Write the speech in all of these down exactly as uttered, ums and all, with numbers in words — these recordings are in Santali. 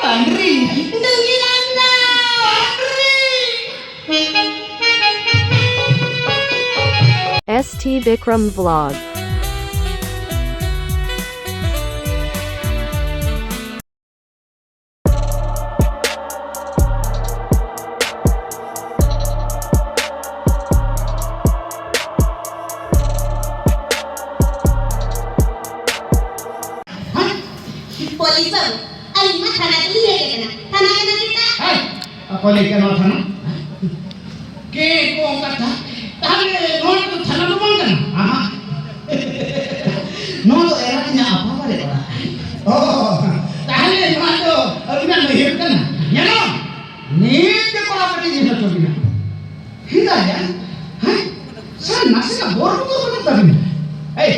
Andri. Dungilanda. Andri. S T Bikram Vlog. ᱦᱮᱸ? ᱯᱩᱞᱤᱥ ᱵᱟᱹᱵᱩ, ᱟᱹᱞᱤᱧ ᱢᱟ ᱛᱷᱟᱱᱟ ᱛᱮᱞᱤᱧ ᱦᱮᱡ ᱟᱠᱟᱱᱟ᱾ ᱛᱷᱟᱱᱟ ᱠᱟᱱᱟ ᱪᱮᱫᱟᱜ? ᱦᱮᱸ, ᱚᱠᱚᱭ ᱞᱟᱹᱭ ᱠᱮᱫ ᱱᱚᱣᱟ ᱛᱷᱟᱱᱟ? ᱠᱮ ᱠᱚ ᱠᱟᱛᱷᱟ? ᱛᱟᱦᱞᱮ ᱱᱚᱣᱟ ᱫᱚ ᱛᱷᱟᱱᱟ ᱫᱚ ᱵᱟᱝ ᱠᱟᱱᱟ? ᱟᱦᱟ᱾ ᱱᱚᱣᱟ ᱫᱚ ᱮᱨᱟ ᱤᱧᱟᱹᱜ ᱟᱯᱟ ᱵᱟᱨᱮ ᱚᱲᱟᱜ᱾ ᱚ, ᱛᱟᱦᱞᱮ ᱱᱚᱣᱟ ᱫᱚ ᱟᱹᱵᱤᱱᱟᱜ ᱱᱟᱹᱭᱦᱟᱹᱨ ᱠᱟᱱᱟ? ᱧᱮᱞᱚᱜ? ᱱᱤᱛ ᱜᱮ ᱠᱚᱲᱟ ᱯᱟᱹᱴᱤ ᱡᱤᱞ ᱦᱚᱪᱚ ᱵᱤᱱᱟ᱾ ᱦᱮᱸᱫᱟᱭᱟ? ᱦᱮᱸ? ᱥᱟᱨ, ᱱᱟᱥᱮᱱᱟᱜ ᱵᱚᱨ ᱵᱚᱛᱚᱨ ᱵᱟᱹᱱᱩᱜ ᱛᱟᱵᱤᱱᱟ᱾ ᱮᱭ,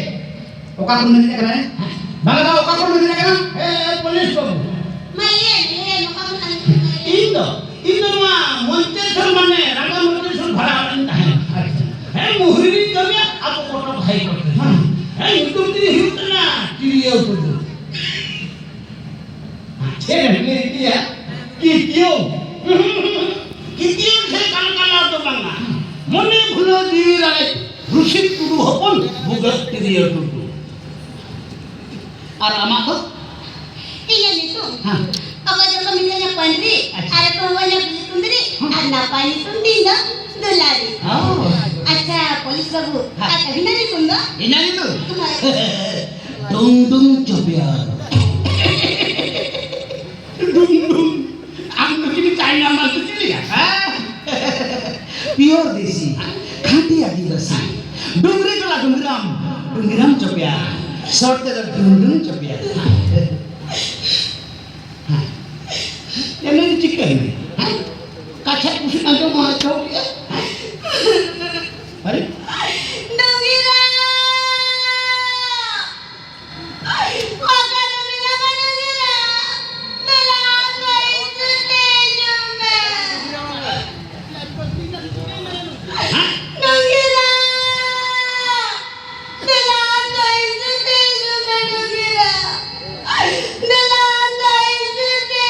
ᱚᱠᱟ ᱠᱷᱚᱱ ᱵᱮᱱ ᱦᱮᱡ ᱟᱠᱟᱱᱟ? ᱵᱟᱝ ᱫᱚ, ᱚᱠᱟ ᱠᱷᱚᱱ ᱵᱮᱱ ᱦᱮᱡ ᱟᱠᱟᱱᱟ? ᱮ, ᱮ, ᱯᱩᱞᱤᱥ ᱵᱟᱹᱵᱩ᱾ ᱢᱟ ᱞᱟᱹᱭ, ᱞᱟᱹᱭ, ᱚᱠᱟ ᱠᱷᱚᱱ ᱟᱹᱞᱤᱧ ᱵᱮᱱ ᱢᱮᱱᱮᱫᱼᱟ? ᱤᱧ ᱫᱚ, ᱤᱧ ᱫᱚ ᱱᱚᱣᱟ ᱢᱚᱧᱪᱮᱥᱚᱨ, ᱢᱟᱱᱮ ᱨᱟᱸᱜᱟ ᱢᱚᱧᱪᱮᱥᱚᱨ ᱵᱷᱟᱲᱟ ᱚᱲᱟᱜ ᱨᱤᱧ ᱛᱟᱦᱮᱱᱟ᱾ ᱟᱪᱪᱷᱟ᱾ ᱦᱮᱸ, ᱢᱩᱦᱨᱤ ᱨᱤᱧ ᱠᱟᱹᱢᱤᱭᱟ, ᱟᱵᱚ ᱠᱚᱴᱚᱠ ᱦᱟᱭ ᱠᱳᱨᱴ ᱨᱮ᱾ ᱦᱮᱸ᱾ ᱦᱮᱸ, ᱧᱩᱛᱩᱢ ᱛᱤᱧ ᱦᱩᱭᱩᱜ ᱠᱟᱱᱟ ᱛᱤᱨᱭᱳ ᱴᱩᱰᱩ᱾ ᱪᱮᱫ ᱮᱢ ᱞᱟᱹᱭ ᱠᱮᱭᱟ? ᱠᱤᱛᱤᱭᱳ᱾ ᱠᱤᱛᱤᱭᱳ ᱥᱮ ᱠᱟᱞᱠᱟᱞᱟ ᱫᱚ ᱵᱟᱝᱟ᱾ ᱢᱚᱱᱮ ᱵᱷᱩᱞᱟᱹᱣ ᱡᱤᱣᱤ ᱨᱟᱲᱮᱡ ᱨᱩᱥᱤᱠ ᱴᱩᱰᱩ ᱦᱚᱯᱚᱱ ᱵᱷᱩᱜᱟᱹᱜ ᱛᱤᱨᱭᱳ ᱴᱩᱰᱩ᱾ ᱟᱨ ᱟᱢᱟᱜ ᱫᱚ? ᱤᱧᱟᱹᱜ ᱧᱩᱛᱩᱢ? ᱦᱮᱸ᱾ ᱚᱠᱚᱭ ᱫᱚᱠᱚ ᱢᱮᱛᱟᱹᱧᱟ ᱯᱟᱹᱱᱨᱤ, ᱟᱪᱪᱷᱟ᱾ ᱟᱨ ᱚᱠᱚᱭ ᱦᱚᱸ ᱵᱤᱞᱤ ᱠᱩᱸᱫᱽᱨᱤ, ᱦᱮᱸ᱾ ᱟᱨ ᱱᱟᱯᱟᱭ ᱧᱩᱛᱩᱢ ᱛᱤᱧ ᱫᱚ ᱫᱩᱞᱟᱨᱤ᱾ ᱚ᱾ ᱟᱪᱪᱷᱟ, ᱯᱩᱞᱤᱥ ᱵᱟᱹᱵᱩ, ᱦᱮᱸ᱾ ᱟᱨ ᱟᱹᱵᱤᱱᱟᱜ ᱧᱩᱛᱩᱢ ᱫᱚ? ᱤᱧᱟᱹᱜ ᱧᱩᱛᱩᱢ? ᱦᱳᱭ᱾ ᱰᱩᱝ ᱰᱩᱝ ᱪᱚᱯᱮᱭᱟᱨ᱾ ᱰᱩᱝ ᱰᱩᱝ᱾ ᱟᱢ ᱫᱚ ᱪᱤᱞᱤ ᱪᱟᱭᱱᱟ ᱢᱟᱞ ᱫᱚ ᱪᱤᱞᱤᱭᱟ? ᱦᱮᱸ? Pure ᱫᱮᱥᱤ, ᱠᱷᱟᱹᱴᱤ ᱟᱹᱫᱤᱵᱟᱹᱥᱤ᱾ ᱰᱩᱝᱨᱤ ᱴᱚᱞᱟ ᱰᱩᱝᱨᱟᱢ, ᱰᱩᱝᱨᱟᱢ ᱪᱚᱯᱮᱭᱟᱨ᱾ Short ᱛᱮᱫᱚ ᱰᱩᱝ ᱰᱩᱝ ᱪᱚᱯᱮᱭᱟᱨ᱾ ᱦᱮᱸ᱾ ᱮᱱᱮ ᱪᱤᱠᱟᱹᱭᱮᱱᱟ? ᱦᱮᱸ? ᱠᱟᱪᱷᱟ ᱠᱩᱥᱤ ᱟᱸᱡᱚᱢ ᱢᱟ ᱪᱚ ᱠᱮᱜᱼᱟ᱾ ᱦᱮᱸ? ᱟᱨᱮ? ᱰᱩᱝᱜᱤᱨᱟ! ᱚᱠᱟ ᱨᱮ ᱢᱮᱱᱟᱢᱟ ᱰᱩᱝᱜᱤᱨᱟ? ᱫᱮᱞᱟ ᱟᱢ ᱫᱚ ᱤᱧ ᱥᱟᱶᱛᱮ ᱦᱤᱡᱩᱜ ᱢᱮ᱾ ᱰᱩᱝᱜᱤᱨᱟ! ᱫᱮᱞᱟ ᱟᱢ ᱫᱚ ᱤᱧ ᱥᱟᱶᱛᱮ ᱦᱤᱡᱩᱜ ᱢᱮ, ᱰᱩᱝᱜᱤᱨᱟ᱾ ᱫᱮᱞᱟ ᱟᱢ ᱫᱚ ᱤᱧ ᱥᱟᱶᱛᱮ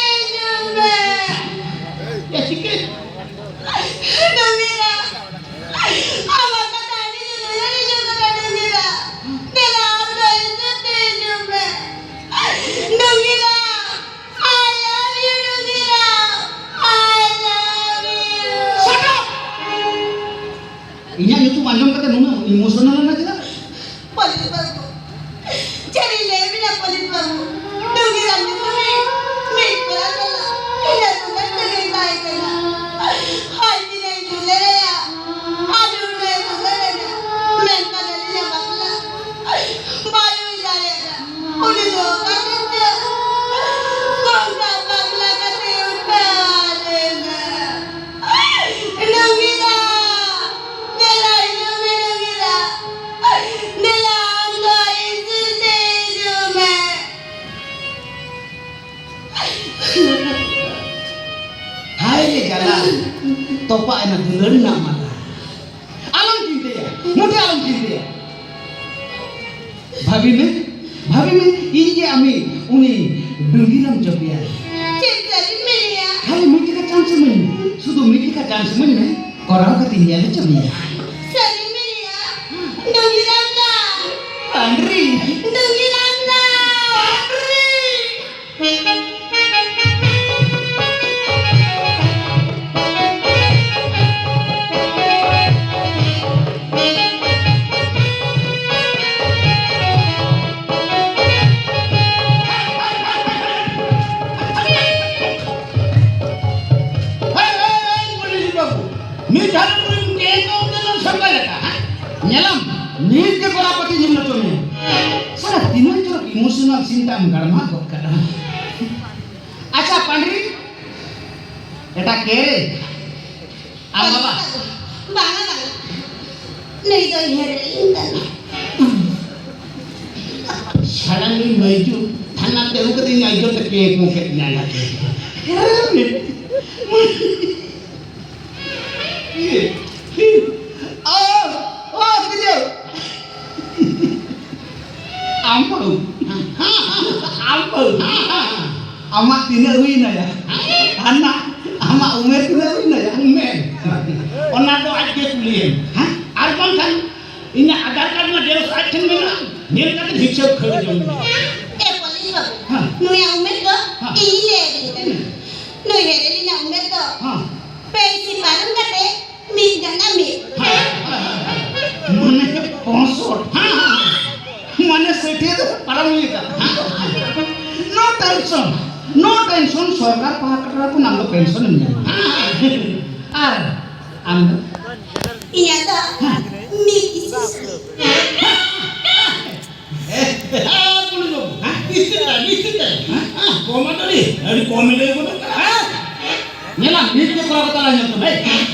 emotional ᱮᱱᱟ ᱪᱮᱫᱟᱜ? ᱯᱚᱞᱤᱥ ᱵᱟᱹᱵᱩ, ᱪᱮᱫ ᱤᱧ ᱞᱟᱹᱭ ᱟᱵᱤᱱᱟ ᱯᱚᱞᱤᱥ ᱵᱟᱹᱵᱩ? ᱰᱩᱝᱜᱤᱨᱟᱢ ᱧᱩᱛᱩᱢᱤᱡ ᱢᱤᱫ ᱠᱚᱲᱟ ᱥᱟᱞᱟᱜ ᱤᱱᱟᱹ ᱥᱩᱱᱫᱚᱨ ᱥᱟᱹᱜᱟᱹᱭ ᱛᱟᱦᱮᱸ ᱠᱟᱱᱟ᱾ ᱟᱡ ᱛᱤᱱᱟᱹᱜ ᱤᱧ ᱫᱩᱞᱟᱹᱲ ᱟᱭᱟ, ᱟᱨ ᱩᱱᱟᱹᱜ ᱮ ᱫᱩᱞᱟᱹᱲ ᱟᱹᱧᱟ᱾ ᱢᱮᱱᱠᱷᱟᱱ ᱟᱹᱞᱤᱧᱟᱜ ᱵᱟᱯᱞᱟ ᱵᱟᱭ ᱦᱩᱭ ᱫᱟᱲᱮᱭᱟᱜᱼᱟ᱾ ᱩᱱᱤ ᱫᱚ ᱚᱠᱟ ᱥᱮᱫ ᱪᱚ ᱚᱱᱠᱟ ᱵᱟᱯᱞᱟ ᱠᱟᱛᱮ ᱩᱴᱷᱟᱹᱣ ᱞᱮᱱᱟ᱾ ᱰᱩᱝᱜᱤᱨᱟ, ᱫᱮᱞᱟ ᱦᱤᱡᱩᱜ ᱢᱮ ᱰᱩᱝᱜᱤᱨᱟ᱾ ᱫᱮᱞᱟ ᱟᱢ ᱫᱚ ᱤᱧ ᱥᱩᱨ ᱛᱮ ᱦᱤᱡᱩᱜ ᱢᱮ᱾ ᱦᱟᱭ ᱨᱮ ᱡᱟᱞᱟ, ᱛᱚᱯᱟᱜ ᱮᱱᱟ ᱫᱩᱞᱟᱹᱲ ᱨᱮᱱᱟᱜ ᱢᱟᱞᱟ᱾ ᱟᱞᱚᱢ ᱪᱤᱱᱛᱟᱹᱭᱟ, ᱢᱚᱴᱷᱮ ᱟᱞᱚᱢ ᱪᱤᱱᱛᱟᱹᱭᱟ᱾ ᱵᱷᱟᱵᱤ ᱢᱮ, ᱵᱷᱟᱵᱤ ᱢᱮ, ᱤᱧ ᱜᱮ ᱟᱢᱤᱡ ᱩᱱᱤ ᱰᱩᱝᱜᱤᱨᱟᱢ ᱡᱚᱯᱮᱭᱟ᱾ ᱪᱮᱫ ᱥᱟᱹᱨᱤᱢ ᱢᱮᱱᱮᱜᱼᱟ? ᱠᱷᱟᱹᱞᱤ ᱢᱤᱫ ᱡᱚᱠᱷᱟ chance ᱤᱢᱟᱹᱧ ᱢᱮ, ᱥᱩᱫᱷᱩ ᱢᱤᱫ ᱡᱚᱠᱷᱟ chance ᱤᱢᱟᱹᱧ ᱢᱮ, ᱠᱚᱨᱟᱣ ᱠᱟᱛᱮᱧ ᱧᱮᱞ ᱦᱚᱪᱚ ᱢᱮᱭᱟ᱾ ᱥᱟᱹᱨᱤᱢ ᱢᱮᱱᱮᱜᱼᱟ? ᱰᱩᱝᱜᱤᱨᱟᱢ ᱫᱟ᱾ ᱯᱟᱸᱰᱨᱤ᱾ ᱰᱩᱝᱜᱤᱨᱟᱢ ᱫᱟ᱾ ᱯᱟᱸᱰᱨᱤ᱾ ᱦᱮᱸ, ᱦᱮᱸ, ᱦᱮᱸ, ᱯᱩᱞᱤᱥ ᱵᱟᱹᱵᱩ, ᱢᱤᱫ ᱫᱷᱟᱣ ᱩᱱᱤᱢ ᱠᱮᱠ ᱟᱣᱩᱴ ᱞᱮᱱᱟ ᱥᱚᱨᱠᱟᱨ ᱞᱮᱠᱟ, ᱦᱮᱸ? ᱧᱮᱞᱟᱢ, ᱱᱤᱛ ᱜᱮ ᱠᱚᱲᱟ ᱯᱟᱹᱴᱤ ᱡᱤᱞ ᱦᱚᱪᱚ ᱢᱮᱭᱟ᱾ ᱥᱟᱞᱟ, ᱛᱤᱱᱟᱹᱜ ᱪᱚᱨᱚᱠ emotional scene ᱴᱟᱜ ᱮᱢ ᱜᱟᱲᱢᱟᱣ ᱜᱚᱫ ᱠᱟᱫᱟ᱾ ᱟᱪᱪᱷᱟ, ᱯᱟᱸᱰᱨᱤ, ᱮᱴᱟ ᱠᱮ ᱨᱮ? ᱟᱢ ᱵᱟᱵᱟ? ᱵᱟᱝᱟ, ᱵᱟᱝᱟ᱾ ᱱᱩᱭ ᱫᱚ ᱦᱮᱨᱮᱞᱤᱧ ᱠᱟᱱᱟ᱾ ᱥᱟᱲᱟ ᱱᱩᱭ ᱢᱟᱹᱭᱡᱩ, ᱛᱷᱟᱱᱟ ᱛᱮ ᱟᱹᱜᱩ ᱠᱟᱛᱮ ᱤᱧ ᱟᱡᱚ ᱛᱮ ᱠᱮ ᱠᱚ ᱠᱮᱫ ᱧᱟ ᱞᱟᱜᱮ᱾ ᱦᱮᱨᱮᱞᱤᱧ᱾ ᱤᱭᱟᱹ, ᱤᱭᱟᱹ᱾ ᱚ, ᱚ, ᱛᱤᱨᱭᱟᱹ᱾ ᱟᱢ ᱵᱟᱹᱦᱩ᱾ ᱟᱢ ᱵᱟᱹᱦᱩ᱾ ᱟᱢᱟᱜ ᱛᱤᱱᱟᱹᱜ ᱦᱩᱭᱱᱟ ᱭᱟ? ᱦᱟᱱᱟ, ᱟᱢᱟᱜ ᱩᱢᱮᱨ ᱛᱤᱱᱟᱹᱜ ᱦᱩᱭᱱᱟ ᱭᱟ? ᱩᱢᱮᱨ᱾ ᱚᱱᱟ ᱫᱚ ᱟᱡ ᱜᱮ ᱠᱩᱞᱤᱭᱮᱢ᱾ ᱦᱮᱸ? ᱟᱨ ᱵᱟᱝᱠᱷᱟᱱ ᱤᱧᱟᱹᱜ ᱟᱫᱷᱟᱨ ᱠᱟᱨᱰ ᱨᱮᱱᱟᱜ ᱡᱮᱨᱚᱠᱥ ᱟᱡ ᱴᱷᱮᱱ ᱢᱮᱱᱟᱜᱼᱟ᱾ ᱧᱮᱞ ᱠᱟᱛᱮ ᱦᱤᱥᱟᱹᱵ ᱠᱷᱟᱹᱲ ᱡᱚᱝ ᱢᱮ᱾ ᱮ ᱯᱚᱞᱤᱥ ᱵᱟᱹᱵᱩ, ᱦᱮᱸ᱾ ᱱᱩᱭᱟᱜ ᱩᱢᱮᱨ ᱫᱚ ᱦᱮᱸ᱾ ᱤᱧ ᱞᱟᱹᱭ ᱟᱹᱵᱤᱱ ᱠᱟᱱᱟ᱾ ᱱᱩᱭ ᱦᱮᱨᱮᱞᱤᱧᱟᱜ ᱩᱢᱮᱨ ᱫᱚ ᱦᱮᱸ᱾ ᱯᱮ ᱤᱥᱤ ᱯᱟᱨᱚᱢ ᱠᱟᱛᱮ ᱢᱤᱫ ᱜᱟᱱᱟ ᱢᱤᱫ᱾ ᱢᱚᱱᱮ No tension, ᱥᱚᱨᱠᱟᱨ ᱯᱟᱦᱴᱟ ᱠᱷᱚᱱ ᱟᱢ ᱫᱚ ᱯᱮᱱᱥᱚᱱ ᱮᱢ ᱧᱟᱢᱟ᱾ ᱟᱨ ᱟᱢ ᱫᱚ? ᱤᱧᱟᱜ ᱫᱚ ᱢᱤᱫ ᱤᱥᱤᱥ᱾ ᱦᱮᱸ, ᱦᱮᱸ, ᱯᱩᱞᱤᱥ ᱵᱟᱹᱵᱩ, ᱦᱮᱸ? ᱱᱤᱥᱪᱤᱛ ᱛᱮ, ᱱᱤᱥᱪᱤᱛ ᱛᱮ᱾ ᱦᱮᱸ? ᱦᱮᱸ, ᱠᱚᱢᱮᱰᱤ, ᱟᱹᱰᱤ ᱠᱚᱢᱮᱰᱤ ᱠᱚ ᱢᱮᱱᱟᱜ ᱠᱟᱱᱟ᱾ ᱦᱮᱸ? ᱧᱮᱞᱟᱢ, ᱱᱤᱛ ᱜᱮ ᱠᱚᱨᱟᱣ ᱠᱟᱛᱮ ᱞᱟᱝ ᱧᱮᱞ ᱠᱚᱣᱟ, ᱦᱮᱸ?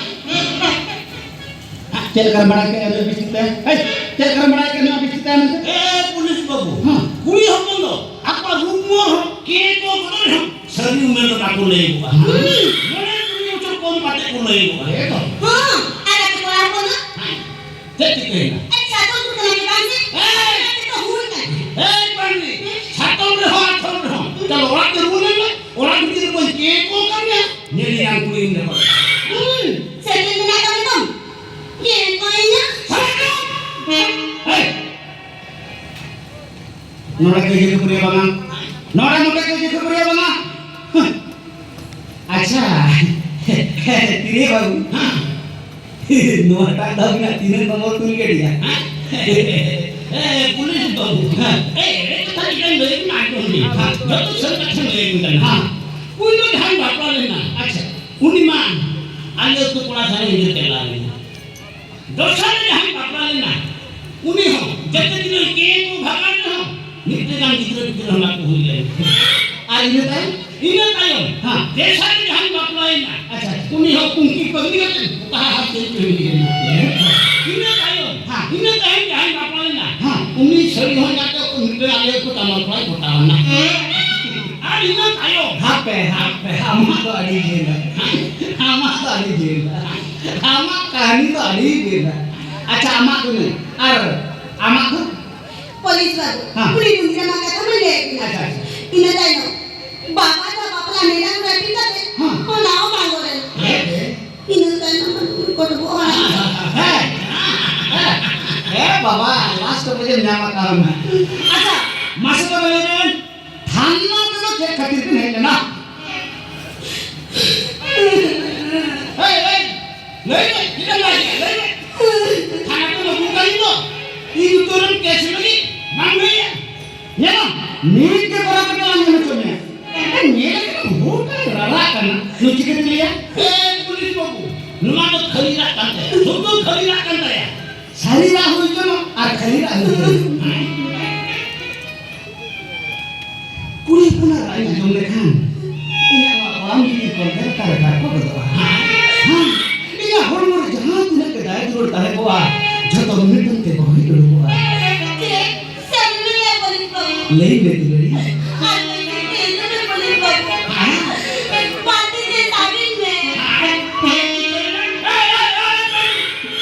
ᱪᱮᱫ ᱞᱮᱠᱟᱢ ᱵᱟᱲᱟᱭ ᱠᱮᱫᱟ ᱱᱩᱭ ᱵᱤᱥᱛᱤ ᱛᱮ? ᱦᱮᱸ? ᱪᱮᱫ ᱞᱮᱠᱟᱢ ᱵᱟᱲᱟᱭ ᱠᱮᱫᱟ ᱱᱩᱭ ᱵᱤᱥᱛᱤ ᱛᱮ ᱢᱮᱱᱛᱮ? ᱮ, ᱯᱩᱞᱤᱥ ᱵᱟᱹᱵᱩ, ᱦᱮᱸ᱾ ᱠᱩᱲᱤ ᱦᱚᱯᱚᱱ ᱫᱚ ᱟᱠᱚᱣᱟᱜ ᱨᱩᱯ ᱢᱚᱦᱚᱨ ᱦᱚᱸ ᱠᱮ ᱠᱚ ᱠᱚᱫᱚ ᱨᱮᱦᱚᱸ ᱥᱟᱹᱨᱤ ᱩᱢᱮᱨ ᱫᱚ ᱵᱟᱠᱚ ᱞᱟᱹᱭᱚᱜᱼᱟ᱾ ᱦᱩᱸ᱾ ᱢᱚᱬᱮ ᱛᱩᱨᱩᱭ ᱵᱚᱪᱷᱚᱨ ᱠᱚᱢ ᱠᱟᱛᱮ ᱠᱚ ᱞᱟᱹᱭᱚᱜᱼᱟ᱾ ᱦᱮᱸ ᱛᱚ᱾ ᱦᱚᱸ, ᱟᱨ ᱟᱯᱮ ᱠᱚᱲᱟ ᱦᱚᱯᱚᱱ ᱫᱚ? ᱦᱮᱸ᱾ ᱪᱮᱫ ᱪᱤᱠᱟᱹᱭᱮᱱᱟ? ᱟᱪᱪᱷᱟ, ᱛᱚ, ᱩᱱᱠᱩ ᱠᱟᱱᱟ ᱯᱮ ᱵᱟᱝ ᱥᱮ? ᱮᱭ! ᱟᱯᱮ ᱫᱚ ᱦᱩᱲ ᱠᱟᱱᱟ᱾ ᱮᱭ ᱯᱟᱹᱱᱤ! ᱦᱮᱸ? ᱥᱟᱛᱚᱢ ᱨᱮᱦᱚᱸ, ᱟᱛᱷᱚᱢ ᱨᱮᱦᱚᱸ᱾ ᱪᱚᱞᱚ, ᱚᱲᱟᱜ ᱛᱮ ᱨᱩᱣᱟᱹᱲ ᱞᱮᱱ ᱢᱮ᱾ ᱚᱲᱟᱜ ᱵᱷᱤᱛᱤᱨ ᱨᱮ ᱵᱟᱹᱧ ᱠᱮ ᱠᱚ ᱠᱟᱱ ᱜᱮᱭᱟ᱾ ᱧᱮᱞ ᱧᱟᱢ ᱠᱩᱲᱤ ᱩᱱ ᱡᱚᱠᱷᱚᱱ᱾ ᱦᱩᱸ, ᱥᱮᱴᱮᱨ ᱢᱮᱱᱟᱜ ᱛᱟᱢᱟ ᱛᱚ? ᱠᱮ ᱠᱚᱭᱮᱧᱟ? ᱥᱟᱛᱚᱢ! ᱮᱭ! ᱱᱚᱰᱮ ᱠᱟᱹᱭᱡᱟᱹ ᱠᱷᱟᱹᱯᱟᱹᱨᱤᱭᱟᱹ ᱵᱟᱝᱟ᱾ ᱱᱚᱰᱮ ᱱᱚᱰᱮ ᱠᱟᱹᱭᱡᱟᱹ ᱠᱷᱟᱹᱯᱟᱹᱨᱤᱭᱟᱹ ᱵᱟᱝᱟ᱾ ᱦᱩᱸ᱾ ᱟᱪᱪᱷᱟ᱾ ᱛᱤᱨᱮ ᱵᱟᱹᱵᱩ? ᱱᱚᱣᱟᱴᱟᱜ ᱫᱚ ᱟᱹᱵᱤᱱᱟᱜ ᱛᱤᱱᱟᱹᱜ ᱱᱚᱢᱵᱚᱨ ᱛᱩᱞ ᱜᱟᱹᱰᱤᱭᱟ? ᱮ, ᱯᱩᱞᱤᱥ ᱵᱟᱹᱵᱩ᱾ ᱮ, ᱮᱲᱮ ᱠᱟᱛᱷᱟ ᱪᱮᱫᱟᱧ ᱞᱟᱹᱭ ᱟᱹᱵᱤᱱᱟ? ᱟᱸᱡᱚᱢ ᱵᱤᱱ᱾ ᱡᱚᱛᱚ ᱥᱟᱹᱨᱤ ᱠᱟᱛᱷᱟᱧ ᱞᱟᱹᱭ ᱟᱹᱵᱤᱱ ᱠᱟᱱᱟ᱾ ᱯᱩᱭᱞᱩ ᱡᱟᱦᱟᱸᱭ ᱵᱟᱯᱞᱟ ᱞᱮᱱᱟ, ᱟᱪᱪᱷᱟ᱾ ᱩᱱᱤ ᱢᱟ ᱟᱞᱮ ᱟᱹᱛᱩ ᱠᱚᱲᱟ ᱥᱟᱞᱟᱜ ᱤᱧ ᱪᱟᱞᱟᱣ ᱞᱮᱱᱟ᱾ ᱫᱚᱥᱟᱨ ᱨᱮ ᱡᱟᱦᱟᱸᱭ ᱵᱟᱯᱞᱟ ᱞᱮᱱᱟ, ᱩᱱᱤ ᱦᱚᱸ ᱡᱮᱛᱮ ᱫᱤᱱ ᱠᱮ ᱠᱚ ᱵᱷᱟᱜᱟᱣ ᱨᱮᱦᱚᱸ, ᱢᱤᱫᱴᱮᱱ ᱜᱟᱱ ᱜᱤᱫᱽᱨᱟᱹ ᱯᱤᱫᱽᱨᱟᱹ ᱦᱚᱸ ᱵᱟᱠᱚ ᱦᱩᱭ ᱞᱮᱱ᱾ ᱟᱨ ᱤᱱᱟᱹ ᱛᱟᱭᱚᱢ? ᱤᱱᱟᱹ ᱛᱟᱭᱚᱢ, ᱦᱮᱸ᱾ ᱛᱮᱥᱟᱨ ᱨᱮ ᱡᱟᱦᱟᱸᱭ ᱵᱟᱯᱞᱟᱭᱮᱱᱟ, ᱟᱪᱪᱷᱟ, ᱟᱪᱪᱷᱟ᱾ ᱩᱱᱤ ᱦᱚᱸ ᱠᱩᱝᱠᱤ ᱯᱟᱹᱜᱽᱞᱤ ᱠᱟᱛᱮ ᱚᱠᱟ ᱦᱟᱦᱟᱲ ᱛᱮ ᱪᱚᱭ ᱦᱩᱭ ᱞᱮᱱᱟ᱾ ᱤᱱᱟᱹ ᱛᱟᱭᱚᱢ, ᱦᱮᱸ᱾ ᱤᱱᱟᱹ ᱛᱟᱭᱚᱢ ᱡᱟᱦᱟᱸᱭ ᱵᱟᱯᱞᱟ ᱞᱮᱱᱟ, ᱦᱮᱸ᱾ ᱩᱱᱤ ᱥᱟᱹᱨᱤ ᱦᱚᱸ ᱡᱟᱛᱮ ᱢᱤᱫᱴᱮᱱ ᱟᱞᱮ ᱠᱚ ᱛᱟᱢᱟᱞ ᱠᱚᱲᱟᱭ ᱯᱚᱴᱟᱣ ᱮᱱᱟ᱾ ᱟᱨ ᱤᱱᱟᱹ ᱛᱟᱭᱚᱢ, ᱦᱟᱯᱮ, ᱦᱟᱯᱮ, ᱟᱢᱟᱜ ᱫᱚ ᱟᱹᱰᱤ ᱡᱷᱟᱹᱞᱟ᱾ ᱟᱢᱟᱜ ᱫᱚ ᱟᱹᱰᱤ ᱡᱷᱟᱹᱞᱟ᱾ ᱟᱢᱟᱜ ᱠᱟᱹᱦᱱᱤ ᱫᱚ ᱟᱹᱰᱤ ᱵᱮᱱᱟ᱾ ᱟᱪᱪᱷᱟ, ᱟᱢᱟᱜ ᱫᱚ ᱱᱤᱭᱟᱹ᱾ ᱟᱨ ᱟᱢᱟᱜ ᱫᱚ? ᱯᱩᱞᱤᱥ ᱵᱟᱹᱵᱩ, ᱦᱮᱸ᱾ ᱠᱩᱲᱤ ᱜᱤᱫᱽᱨᱟᱹ ᱢᱟ ᱠᱟᱛᱷᱟ ᱢᱟ ᱞᱟᱹᱭ ᱟᱹᱵᱤᱱᱟ᱾ ᱟᱪᱪᱷᱟ, ᱟᱪᱪᱷᱟ᱾ ᱤᱱᱟᱹ ᱛᱟᱭᱱᱚᱢ ᱵᱟᱵᱟ ᱫᱚ ᱵᱟᱯᱞᱟ ᱱᱮᱰᱟ ᱠᱚ ᱨᱟᱹᱯᱤᱫ ᱠᱟᱛᱮ, ᱦᱮᱸ᱾ ᱚᱱᱟ ᱦᱚᱸ ᱵᱟᱝ ᱜᱚᱲᱮᱱ᱾ ᱦᱮᱸ, ᱦᱮᱸ᱾ ᱤᱱᱟᱹ ᱛᱟᱭᱱᱚᱢ ᱢᱟ ᱱᱩᱭ ᱠᱚ ᱰᱚᱵᱚᱜ ᱦᱟᱨᱟ᱾ ᱦᱮᱸ, ᱦᱮᱸ, ᱦᱮᱸ, ᱵᱟᱵᱟ, ᱞᱟᱥᱴ ᱨᱮ ᱧᱟᱢ ᱟᱠᱟᱫ ᱢᱮ᱾ ᱟᱪᱪᱷᱟ, ᱢᱟᱥᱮ ᱛᱚᱵᱮ ᱞᱟᱹᱭ ᱵᱮᱱ, ᱛᱷᱟᱱᱟ ᱛᱮᱫᱚ ᱪᱮᱫ ᱠᱷᱟᱹᱛᱤᱨ ᱵᱤᱱ ᱦᱮᱡ ᱞᱮᱱᱟ? ᱦᱮᱭ, ᱦᱮᱭ, ᱞᱟᱹᱭ ᱢᱮ, ᱪᱮᱫ ᱮᱢ ᱞᱟᱹᱭ ᱠᱮᱫᱟ? ᱞᱟᱹᱭ ᱢᱮ᱾ ᱛᱷᱟᱱᱟ ᱛᱮᱢ ᱟᱹᱜᱩ ᱠᱟᱹᱫᱤᱧ ᱫᱚ, ᱤᱧ ᱩᱛᱟᱹᱨᱮᱢ ᱠᱮᱥ ᱞᱟᱹᱜᱤᱫ, ᱵᱟᱝ ᱞᱟᱹᱭᱟ? ᱧᱮᱞᱟᱢ, ᱱᱤᱛ ᱜᱮ ᱠᱚᱲᱟ ᱠᱚ ᱧᱮᱞ ᱦᱚᱪᱚ ᱢᱮᱭᱟ᱾ ᱧᱮᱞ ᱠᱟᱱᱟ, ᱦᱚᱲ ᱠᱟᱱᱟ, ᱨᱟᱨᱟᱜ ᱠᱟᱱᱟ᱾ ᱱᱩᱭ ᱪᱤᱠᱟᱹᱛᱮ ᱞᱟᱹᱭᱟ? ᱮ, ᱯᱩᱞᱤᱥ ᱵᱟᱹᱵᱩ, ᱱᱚᱣᱟ ᱫᱚ ᱠᱷᱟᱹᱞᱤ ᱨᱟᱜ ᱠᱟᱱ ᱛᱟᱭᱟ᱾ ᱥᱩᱫᱷᱩ ᱠᱷᱟᱹᱞᱤ ᱨᱟᱜ ᱠᱟᱱ ᱛᱟᱭᱟ᱾ ᱥᱟᱹᱨᱤ ᱨᱟᱜ ᱦᱩᱭ ᱦᱚᱪᱚᱱᱚᱜ ᱟᱨ ᱠᱷᱟᱹᱞᱤ ᱨᱟᱜ ᱦᱩᱭ ᱦᱚᱪᱚᱱᱚᱜ᱾ ᱠᱩᱲᱤ ᱦᱚᱯᱚᱱᱟᱜ ᱨᱟᱜ ᱤᱧ ᱟᱸᱡᱚᱢ ᱞᱮᱠᱷᱟᱱ ᱤᱧᱟᱜ ᱱᱚᱣᱟ ᱠᱚᱲᱟᱢ ᱡᱤᱣᱤ ᱠᱚ ᱞᱮᱛᱟᱲ ᱞᱮᱛᱟᱲ ᱠᱚ ᱜᱚᱫᱚᱜᱼᱟ᱾ ᱦᱮᱸ, ᱤᱧᱟᱜ ᱦᱚᱲᱢᱚ ᱨᱮ ᱡᱟᱦᱟᱸ ᱛᱤᱱᱟᱹᱜ ᱜᱮ ᱫᱟᱭᱟ ᱫᱩᱞᱟᱹᱲ ᱛᱟᱦᱮᱸ ᱠᱚᱜᱼᱟ, ᱡᱷᱚᱛᱚ ᱢᱤᱫ ᱫᱤᱱ ᱛᱮ ᱵᱚᱦᱮᱞ ᱩᱰᱩᱠᱚᱜᱼᱟ᱾ ᱪᱮᱫ? ᱥᱟᱹᱨᱤ ᱜᱮ ᱯᱩᱞᱤᱥ ᱵᱟᱹᱵᱩ? ᱞᱟᱹᱭ ᱢᱮ ᱫᱩᱞᱟᱹᱲᱤ᱾ ᱟᱨ ᱞᱟᱹᱭ ᱢᱮ, ᱪᱮᱫ ᱫᱚ ᱯᱩᱞᱤᱥ ᱵᱟᱹᱵᱩ? ᱦᱮᱸ? ᱵᱟᱹᱲᱛᱤ ᱛᱮ ᱥᱟᱵᱤᱱ ᱢᱮ᱾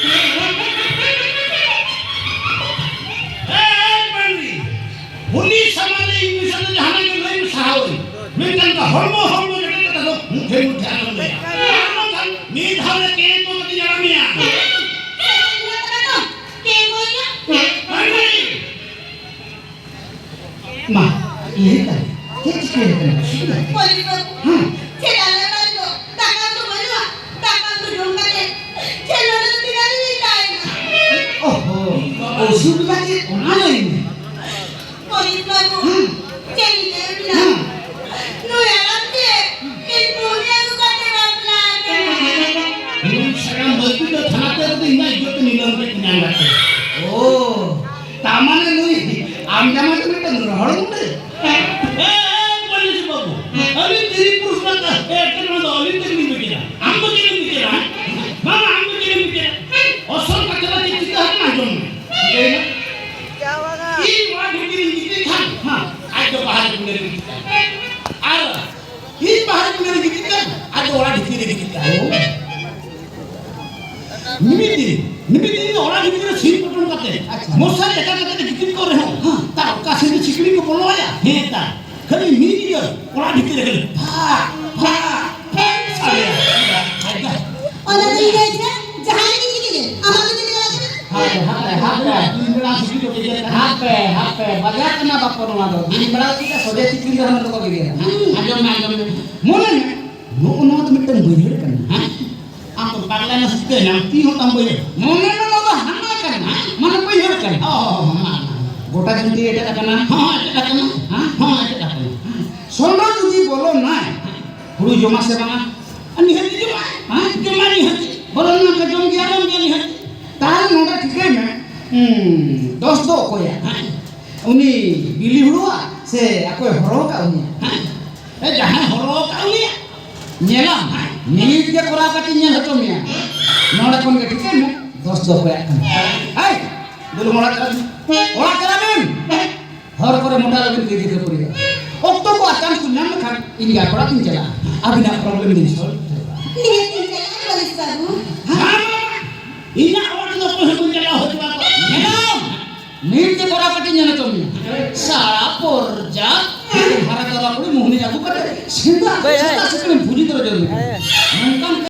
ᱮᱭ ᱯᱟᱹᱱᱰᱤ, ᱩᱱᱤ ᱥᱟᱢᱟᱝ ᱨᱮ ᱤᱧ ᱵᱤᱥᱚᱭ ᱛᱮ ᱡᱟᱦᱟᱱᱟᱜ ᱜᱮ ᱞᱟᱹᱭ ᱢᱮ, ᱥᱟᱦᱟᱣᱟᱹᱧ᱾ ᱢᱮᱱᱠᱷᱟᱱ ᱫᱚ ᱦᱚᱲᱢᱚ, ᱦᱚᱲᱢᱚ ᱡᱚᱴᱮᱫ ᱠᱟᱛᱮ ᱫᱚ ᱢᱩᱴᱷᱟᱹᱱ, ᱢᱩᱴᱷᱟᱹᱱ ᱟᱞᱚᱢ ᱞᱟᱹᱭᱟ᱾ ᱟᱨ ᱵᱟᱝᱠᱷᱟᱱ ᱢᱤᱫ ᱫᱷᱟᱣ ᱨᱮ ᱠᱮᱸᱫ ᱠᱟᱛᱮᱧ ᱟᱲᱟᱜ ᱢᱮᱭᱟ᱾ ᱯᱟᱹᱱᱰᱤ! ᱢᱟ, ᱞᱟᱹᱭ ᱛᱟᱞᱮ, ᱪᱮᱫ ᱪᱤᱠᱟᱹ ᱟᱠᱟᱱᱟ? ᱯᱚᱞᱤᱥ ᱵᱟᱹᱵᱩ, ᱦᱮᱸ᱾ ᱪᱮᱫ ᱟᱞᱮ ᱚᱲᱟᱜ ᱨᱮᱫᱚ ᱫᱟᱠᱟ ᱩᱛᱩ ᱵᱟᱹᱱᱩᱜᱼᱟ? ᱫᱟᱠᱟ ᱩᱛᱩ ᱡᱚᱢ ᱠᱟᱛᱮ ᱪᱮᱫ ᱱᱚᱰᱮ ᱫᱚ ᱛᱤᱱᱟᱹᱜ ᱫᱤᱱ ᱤᱧ ᱛᱟᱦᱮᱱᱟ? ᱚᱦᱚ, ᱚᱥᱩᱵᱤᱫᱷᱟ ᱪᱮᱫ, ᱚᱱᱟ ᱞᱟᱹᱭ ᱢᱮ᱾ ᱯᱚᱞᱤᱥ ᱵᱟᱹᱵᱩ, ᱦᱮᱸ᱾ ᱪᱮᱫ ᱤᱧ ᱞᱟᱹᱭ ᱟᱵᱤᱱᱟ? ᱦᱮᱸ᱾ ᱱᱩᱭ ᱦᱟᱲᱟᱢ ᱪᱮᱫ ᱤᱧ ᱵᱩᱦᱤ ᱟᱹᱜᱩ ᱠᱟᱛᱮ ᱵᱟᱯᱞᱟ ᱟᱠᱟᱱᱟ᱾ ᱱᱩᱭ ᱥᱟᱠᱟᱢ ᱵᱟᱹᱞᱛᱤ ᱫᱚ ᱛᱷᱟᱱᱟ ᱛᱮ ᱟᱹᱜᱩ ᱛᱮ ᱤᱧᱟᱜ ᱤᱡᱽᱡᱚᱛ ᱛᱮ ᱱᱤᱞᱟᱹᱢ ᱠᱮᱫ ᱛᱤᱧᱟ ᱟᱸᱜᱟᱛᱮ᱾ ᱳ, ᱛᱟᱨ ᱢᱟᱱᱮ ᱱᱩᱭ ᱟᱢ ᱡᱟᱢᱟᱭ ᱫᱚ ᱢᱤᱫᱴᱟᱝ ᱨᱚᱦᱚᱲ ᱜᱩᱸᱰᱟᱹ? ᱮ, ᱮ, ᱯᱚᱞᱤᱥ ᱵᱟᱹᱵᱩ, ᱟᱹᱞᱤᱧ ᱛᱤᱨᱤ ᱯᱩᱨᱩᱥ ᱨᱮᱱᱟᱜ ᱮᱴᱠᱮᱴᱚᱬᱮ ᱫᱚ ᱟᱹᱞᱤᱧ ᱛᱮᱜᱮ ᱞᱤᱧ ᱵᱩᱡᱮᱫᱟ᱾ ᱟᱢ ᱫᱚ ᱪᱮᱫ ᱮᱢ ᱵᱩᱡᱮᱫᱟ? ᱵᱟᱝ, ᱟᱢ ᱫᱚ ᱪᱮᱫ ᱮᱢ ᱵᱩᱡᱮᱫᱟ? ᱟᱥᱚᱞ ᱠᱟᱛᱷᱟ ᱫᱚ ᱪᱮᱫ ᱪᱤᱠᱟᱹ ᱟᱠᱟᱱᱟ, ᱟᱸᱡᱚᱢ ᱢᱮ᱾ ᱞᱟᱹᱭ ᱢᱮ᱾ ᱤᱧ ᱚᱲᱟᱜ ᱵᱷᱤᱛᱤᱨ ᱨᱤᱧ ᱜᱤᱛᱤᱡ ᱠᱷᱟᱱ, ᱦᱮᱸ, ᱟᱡ ᱫᱚ ᱵᱟᱦᱨᱮ ᱠᱩᱞᱦᱤ ᱨᱮ ᱜᱤᱛᱤᱡ ᱠᱟᱱᱟ᱾ ᱟᱨ ᱤᱧ ᱵᱟᱦᱨᱮ ᱠᱩᱞᱦᱤ ᱨᱮ ᱜᱤᱛᱤᱡ ᱠᱟᱱ, ᱟᱡ ᱫᱚ ᱚᱲᱟᱜ ᱵᱷᱤᱛᱤᱨ ᱨᱮ ᱜᱤᱛᱤᱡ ᱠᱟᱱ᱾ ᱢᱤᱢᱤᱫ ᱫᱤᱱ, ᱢᱤᱢᱤᱫ ᱫᱤᱱ ᱫᱚ ᱚᱲᱟᱜ ᱵᱷᱤᱛᱤᱨ ᱨᱮ ᱥᱤᱧ ᱯᱚᱴᱚᱢ ᱠᱟᱛᱮ, ᱟᱪᱪᱷᱟ᱾ ᱢᱚᱥᱟᱨᱤ ᱮᱴᱟᱜ ᱠᱟᱛᱮ ᱜᱤᱛᱤᱡ ᱠᱚᱜ ᱨᱮᱦᱚᱸ, ᱦᱮᱸ᱾ ᱛᱟᱨ ᱚᱠᱟ ᱥᱮᱱ ᱫᱚ ᱥᱤᱠᱲᱤᱡ ᱠᱚ ᱵᱚᱞᱚ ᱟᱭᱟ? ᱦᱮᱸ, ᱛᱟ᱾ ᱠᱷᱟᱹᱞᱤ ᱢᱤᱫ ᱧᱤᱫᱟᱹ ᱚᱲᱟᱜ ᱵᱷᱤᱛᱤᱨ ᱨᱮ ᱠᱷᱟᱹᱞᱤ ᱯᱷᱟᱜ, ᱯᱷᱟᱜ, ᱯᱷᱟᱜ ᱥᱟᱰᱮᱭᱟ᱾ ᱚᱱᱟ ᱫᱚᱧ ᱞᱟᱹᱭ ᱠᱮᱫᱟ, ᱡᱟᱦᱟᱸᱭ ᱜᱮ ᱧᱮᱞᱮ, ᱟᱢᱟᱜ ᱫᱚ ᱪᱮᱫ ᱞᱮᱠᱟ ᱞᱟᱜᱟᱜ ᱠᱟᱱᱟ? ᱦᱟᱯᱮ, ᱦᱟᱯᱮ, ᱦᱟᱯᱮ, ᱫᱤᱱ ᱵᱮᱲᱟ ᱥᱤᱠᱲᱤᱡ ᱠᱚ ᱜᱮᱜᱮᱨ ᱠᱟᱱᱟ᱾ ᱦᱟᱯᱮ, ᱦᱟᱯᱮ, ᱵᱟᱡᱟᱨ ᱠᱟᱱᱟ ᱵᱟᱯᱚ ᱱᱚᱣᱟ ᱫᱚ᱾ ᱫᱤᱱ ᱵᱮᱲᱟ ᱪᱮᱫ ᱞᱮᱠᱟ ᱥᱚᱡᱷᱮ ᱥᱤᱠᱲᱤᱡ ᱫᱚ ᱦᱟᱱᱟ ᱫᱚᱠᱚ ᱜᱮᱜᱮᱨᱟ᱾ ᱦᱩᱸ᱾ ᱟᱸᱡᱚᱢ ᱢᱮ, ᱟᱸᱡᱚᱢ ᱢᱮ᱾ ᱢᱚᱱᱮ ᱢᱮ, ᱱᱚᱜᱼᱚ ᱱᱚᱣᱟ ᱫᱚ ᱢᱤᱫᱴᱟᱝ ᱵᱟᱹᱭᱦᱟᱹᱲ ᱠᱟᱱᱟ᱾ ᱦᱮᱸ? ᱟᱢ ᱫᱚ ᱯᱟᱜᱽᱞᱟ ᱱᱟᱥᱮ ᱪᱤᱠᱟᱹᱭᱮᱱᱟᱢ? ᱛᱤ ᱦᱚᱸ ᱛᱟᱢ ᱵᱟᱹᱭᱦᱟᱹᱲ᱾ ᱢᱚᱱᱮ ᱢᱮ, ᱱᱚᱣᱟ ᱫᱚ ᱦᱟᱱᱟ ᱠᱟᱱᱟ, ᱢᱟᱱᱮ ᱵᱟᱹᱭᱦᱟᱹᱲ ᱠᱟᱱᱟ᱾ ᱚ, ᱦᱚᱸ, ᱦᱚᱸ, ᱦᱚᱸ, ᱦᱚᱸ᱾ ᱜᱚᱴᱟ ᱡᱟᱹᱱᱛᱤ ᱮᱴᱮᱫ ᱟᱠᱟᱱᱟ᱾ ᱦᱚᱸ, ᱮᱴᱮᱫ ᱟᱠᱟᱱᱟ᱾ ᱦᱮᱸ? ᱦᱚᱸ, ᱮᱴᱮᱫ ᱟᱠᱟᱱᱟ᱾ ᱥᱚᱸᱰᱚ ᱡᱩᱫᱤ ᱵᱚᱞᱚᱱᱟᱭ, ᱦᱩᱲᱩ ᱡᱚᱢᱟ ᱥᱮ ᱵᱟᱝᱟ? ᱟᱨ ᱱᱤᱦᱟᱹᱛ ᱜᱮ ᱡᱚᱢᱟᱭ᱾ ᱦᱮᱸ, ᱡᱚᱢᱟᱭ ᱱᱤᱦᱟᱹᱛ᱾ ᱵᱚᱞᱚᱱ ᱱᱚᱝᱠᱟ ᱡᱚᱢ ᱜᱮᱭᱟ, ᱡᱚᱢ ᱜᱮᱭᱟ ᱱᱤᱦᱟᱹᱛ᱾ ᱛᱟᱦᱞᱮ ᱱᱚᱰᱮ ᱴᱷᱤᱠᱟᱹᱭ ᱢᱮ, ᱦᱩᱸ, ᱫᱚᱥ ᱫᱚ ᱚᱠᱚᱭᱟᱜ? ᱦᱮᱸ, ᱩᱱᱤ ᱵᱤᱞᱤ ᱦᱩᱲᱩᱣᱟᱜ ᱥᱮ ᱚᱠᱚᱭ ᱦᱚᱨᱚ ᱟᱠᱟᱫ ᱩᱱᱤᱭᱟᱜ? ᱦᱮᱸ, ᱮ, ᱡᱟᱦᱟᱸᱭ ᱦᱚᱨᱚ ᱟᱠᱟᱫ ᱩᱱᱤᱭᱟᱜ᱾ ᱧᱮᱞᱟᱢ, ᱦᱮᱸ, ᱱᱤᱛ ᱜᱮ ᱠᱚᱨᱟᱣ ᱠᱟᱛᱮ ᱧᱮᱞ ᱦᱚᱪᱚ ᱢᱮᱭᱟ᱾ ᱱᱚᱰᱮ ᱠᱷᱚᱱ ᱜᱮ ᱴᱷᱤᱠᱟᱹᱭ ᱢᱮ, ᱫᱚᱥ ᱫᱚ ᱚᱠᱚᱭᱟᱜ ᱠᱟᱱᱟ᱾ ᱦᱮᱸ, ᱫᱩᱲᱩᱵ ᱚᱲᱟᱜ ᱪᱟᱞᱟᱜ ᱢᱮ᱾ ᱚᱲᱟᱜ ᱪᱟᱞᱟᱜ ᱢᱮ᱾ ᱦᱚᱨ ᱠᱚᱨᱮ ᱢᱚᱴᱟ ᱞᱟᱹᱜᱤᱫ ᱠᱟᱹᱭᱡᱟᱹ ᱠᱷᱟᱹᱯᱟᱹᱨᱤ᱾ ᱚᱠᱛᱚ ᱠᱚ ᱟᱨ chance ᱠᱚ ᱧᱟᱢ ᱞᱮᱠᱷᱟᱱ ᱤᱧ ᱜᱮ ᱟᱯᱲᱟ ᱛᱤᱧ ᱪᱟᱞᱟᱜᱼᱟ᱾ ᱟᱹᱵᱤᱱᱟᱜ problem ᱫᱚᱧ solve ᱩᱛᱟᱹᱨᱟ᱾ ᱱᱤᱦᱟᱹᱛ ᱤᱧ ᱪᱟᱞᱟᱜᱼᱟ, ᱢᱟᱹᱞᱤᱠ ᱵᱟᱹᱵᱩ᱾ ᱵᱟᱝ, ᱵᱟᱝ, ᱵᱟᱝ᱾ ᱤᱧᱟᱜ ᱚᱲᱟᱜ ᱨᱮᱫᱚ ᱚᱠᱚᱭ ᱦᱚᱸ ᱵᱟᱹᱧ ᱪᱟᱞᱟᱣ ᱦᱚᱪᱚ ᱟᱠᱚᱣᱟ᱾ ᱧᱮᱞᱟᱢ, ᱱᱤᱛ ᱜᱮ ᱠᱚᱨᱟᱣ ᱠᱟᱛᱮ ᱧᱮᱞ ᱦᱚᱪᱚ ᱢᱮᱭᱟ᱾ ᱥᱟᱲᱟ ᱯᱚᱨᱡᱟ, ᱦᱟᱨᱟ ᱛᱚᱨᱟ ᱠᱩᱲᱤ ᱢᱳᱦᱱᱤ ᱟᱹᱜᱩ ᱠᱟᱛᱮ ᱥᱮᱸᱫᱽᱨᱟ, ᱵᱟᱹᱭ, ᱥᱮᱸᱫᱽᱨᱟ ᱵᱟᱹᱭ᱾ ᱥᱮᱸᱫᱽᱨᱟ ᱵᱷᱩᱡᱤ ᱫᱚ ᱡᱚᱢ ᱢᱮ᱾ ᱦᱮᱸ᱾